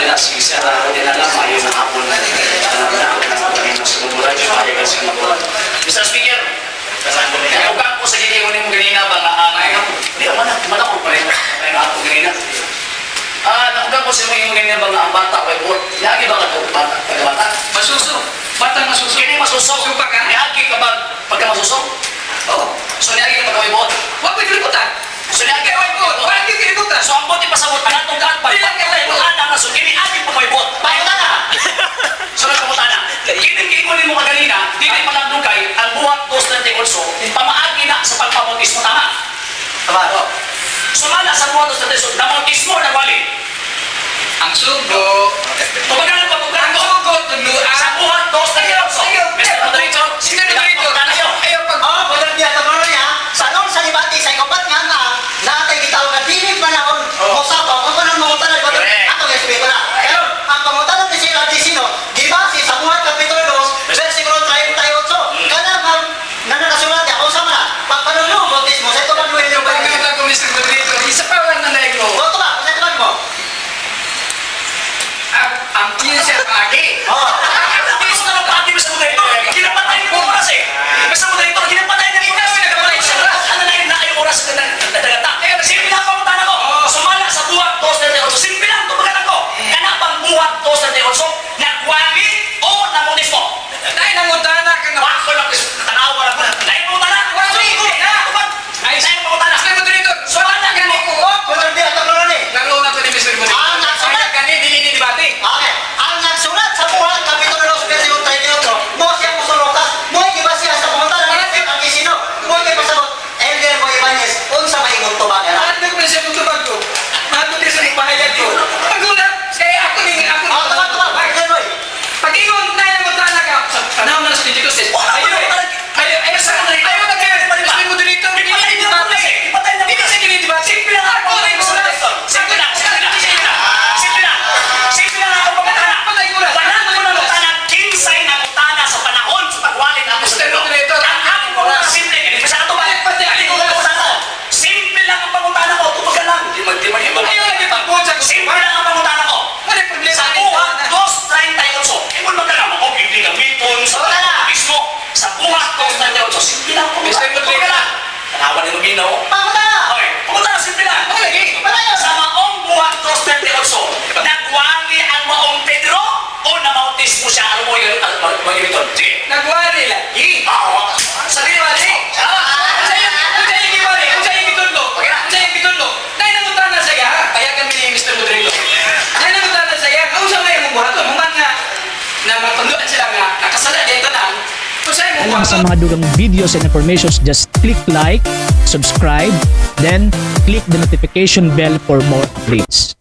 Salita si Sir Dinala, maayo ng hapon. Alam na ako ng Panginoon sa Bumuray, kaya sa Bumuray. Mr. Speaker, nakugang ko sa gigingon nimo ganina ba nga ang di man na man ako pa rin ako ganina. Ah, nakugang ko sa imong ganina ba nga ang bata way buot. Niagi ba ka bata pagkabata? Masuso. Batang masuso. Kini masuso. Supa ka? Niagi ka ba pagka masuso? Oo. So niagi ka pagka way buot. Wa ko'y kalibutan. So niagi Kaya way buot. Wala gyud kalibutan. So ang buot ipasabot ang atong kaatbang. Di lang kay buot. Ana na so kini agi pa may buot. Payo na. So nagpangutana. Kini giingon nimo kaganina, dili pa lang dugay ang buhat 2.38 pamaagi na sa pagpabautismo, tama? Tama. Oh. Sumala sa buhat 2.38, nabautismo na wali. Ang sugo. Tubagan pa tubagan Ang ko. sugo tudluan. Sa buhat 2.38. Ayaw. Mr. Moderator, Mr. Moderator. Ayaw. Ayaw pag Oh, bulan niya tabaro niya. Sa anon sa ibati sa ikapat nga nga natay gitawag nga dili panahon mosapa mo panahon mangutana ba Correct. ato nga ko na. Pero ang pangutana ni Sir Artisino, gibase sa buhat kapitulo 2 versikulo 38. Kana nga nga nakasulat niya unsa man na pagpanuno bautismo sa ito man William Pag ba? ko, Mr. Moderator, isa pa man na ko. Boto ba? Unsa ito mo? Ang siya paagi. Oh. Ang na lang paagi, Mr. Moderator. Ginapatay mo oras eh. Mr. Moderator, ginapatay niya yung oras. Ikaw, Siya ano na yun na ay oras na nagdagata. Simple lang pangutana ko. Sumala sa buhat 2.38. Simple lang, tumagan ako. Kana bang buhat 2.38, nagwali o nabautismo? Dahil nangutana ka nga. Wako lang, tanawa lang ko. Dahil pangutana. Wala Sugo na. Ay, dahil pangutana. Mr. Moderator, Sumala gani ko. Oh, bulan niya tabaro ni. Laro na to ni Mr. Moderator. Ah, nagsulat. Kaya gani dili ni debate. Okay. Ang nagsulat sa buhat kapitulo 2 versikulo 38, mo siya musulukas, mo gibasiha sa pangutana ni Sir Artisino, mo gipasabot Elder Boy Ibanez, unsa may imong tubag ana? Mahadlok man siya mong tubag ko. Mahadlok siya sa pahayag ko. Pagulat, kaya ako ning ako. Oh, tubag tubag, Elder Boy. Pag-ingon na nangutana ka sa panahon na sa Pentecostes. Wala Ayaw pa eh. naman. Ayaw ayaw sa ayaw na kayo. Mr. Moderator, dili Ipatay ni niya debate. oras eh. Ipatay niya Dili oras. sa kini debate. Simple lang ako. Ako ning oras. Simple lang, simple lang, simple lang. Simple lang. Simple lang ako pangutana. Patay oras. Wala ko nangutana, kinsay nangutana sa panahon sa pagwalit ako sa Mr. Pedro. Moderator, Ang akong pangutana simple. Kaya sa ato ba? Patay Kaya oras. pangutana ko. Simple lang ang pangutana ko. Tubagan lang. Di mag di mag Ayaw lagi pagbuhat sa Simple lang ang pangutana ko. Wala problema. Sa buhat 2.38. Ingon man ka lang, ako hindi gamiton sa Wala na. mismo. Sa buhat 2.38. Simple lang ang Mr. pangutana. Moderator. Tubagan lang. Tanawan ni Ginaw. Pangutana. Okay, pangutana simple lang. Ako lagi. Sa maong buhat 2.38, nagwali ang maong Pedro o namautismo siya? Ano mo yun? Ano mo yun? Sige. Nagwari lagi. Ah, sa Nagwari. Tama. Unsa yung giwari? Unsa yung gitudlo? Unsa yung gitudlo? Dahil nangutana siya ha. Payagan mi ni Mr. Moderator. Dahil nangutana siya, unsa may imong buhaton? Human nga na matunduan sila nga nakasala di tanan. Unsa imong Alang sa buhaton? mga dugang videos and informations, just click like, subscribe, then click the notification bell for more updates.